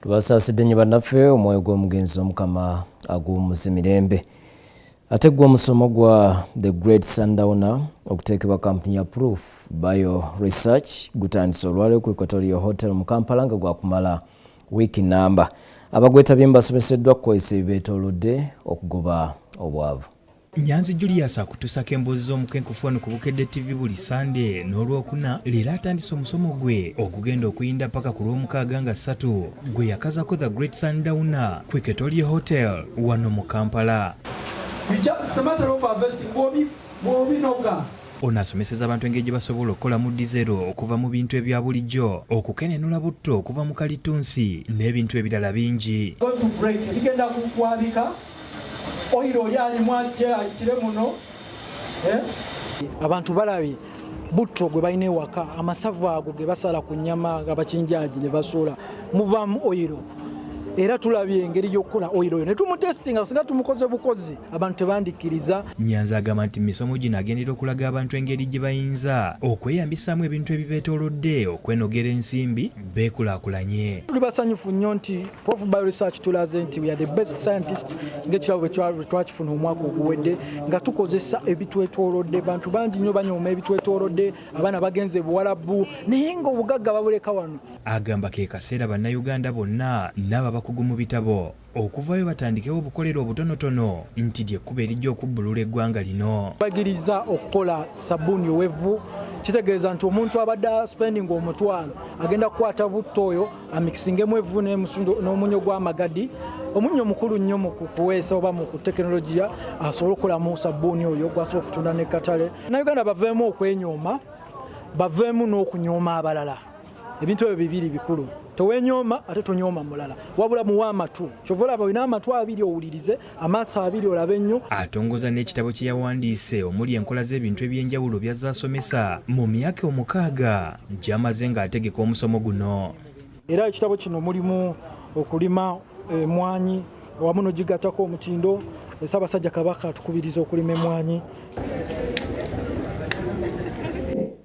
Tubasaasidde nnyo bannaffe, omwoyo gw'omugenzi Omukama aguwummuze mirembe. Ate gwe omusomo gwa The Great Sundowner okuteekebwa kampuni ya Proof Bio Research gutandise olwaleero ku Equatorial Hotel mu Kampala nga gwakumala wiiki namba. Abagwetabyemu basomeseddwa kukozesa ebibeetoolodde okugoba obwavu. Nyanzi Julius akutusako emboozi z'omukenkufu wano ku Bukedde TV buli Sande n'Olwokuna. Leero atandise omusomo gwe ogugenda okuyinda paka ku Lwomukaaga nga 3, gwe yakazako The Great Sundowner ku Equatorial Hotel wano mu Kampala. Bw'obinoga. Ono asomeseza abantu engeri gye basobola okukolamu dizero okuva mu bintu ebya bulijjo, okukenenula butto okuva mu kalitunsi n'ebintu ebirala bingi. Going to break, bigenda kukwabika oil oli alimu ajje ayitire muno, eh? Abantu balabye butto gwe balina ewaka, amasavu ago ge basala ku nnyama nga bakinjaagi ne basuula, muvaamu oyiro. Era tulabye engeri y'okukola oyiro oyo ne tumutesitinga. Singa tumukoze bukozi, abantu tebandikkiriza. Nyanzi agamba nti mu misomo gino agendera okulaga abantu engeri gye bayinza okweyambisaamu ebintu ebibeetoolodde okwenogera ensimbi beekulaakulanye. Tuli basanyufu nnyo nti Prof Bioresearch tulaze nti we are the best scientist, ng'ekirabo bwe twakifuna omwaka oguwedde nga tukozesa ebitwetoolodde. Bantu bangi nnyo banyooma ebitwetoolodde, abaana bagenze Buwalabu, naye nga obugagga babuleka wano. Agamba ke kaseera Bannayuganda bonna n'abo abakugu mu bitabo okuvayo batandikewo obukolero obutonotono, nti lyekkuba erijja okubbulula eggwanga lino. Bagiriza okukola sabbuuni ow'evvu kitegeeza nti omuntu abadde spending 1000 agenda kukwata butto oyo amikisingemu evvu n'omunnyo gw'amagadi, omunnyo mukulu nnyo mu kuweesa oba mu kutekinologiya, asobole okukolamu sabbuuni oyo gwasobola okutunda ne katale. Bannayuganda baveemu okwenyooma, baveemu n'okunyooma abalala. Ebintu ebyo bibiri bikulu: tewenyooma ate tonyooma mulala, wabula muwe amatu. Kyova olaba olina amatu abiri owulirize, amaaso abiri olabe nnyo. Atongoza n'ekitabo kye yawandiise omuli enkola z'ebintu ebyenjawulo by'azze asomesa mu myaka 6 gy'amaze ng'ategeka omusomo guno. Era ekitabo kino mulimu okulima emwanyi wamu n'ogigattako omutindo. Ssaabasajja Kabaka atukubiriza okulima emwanyi.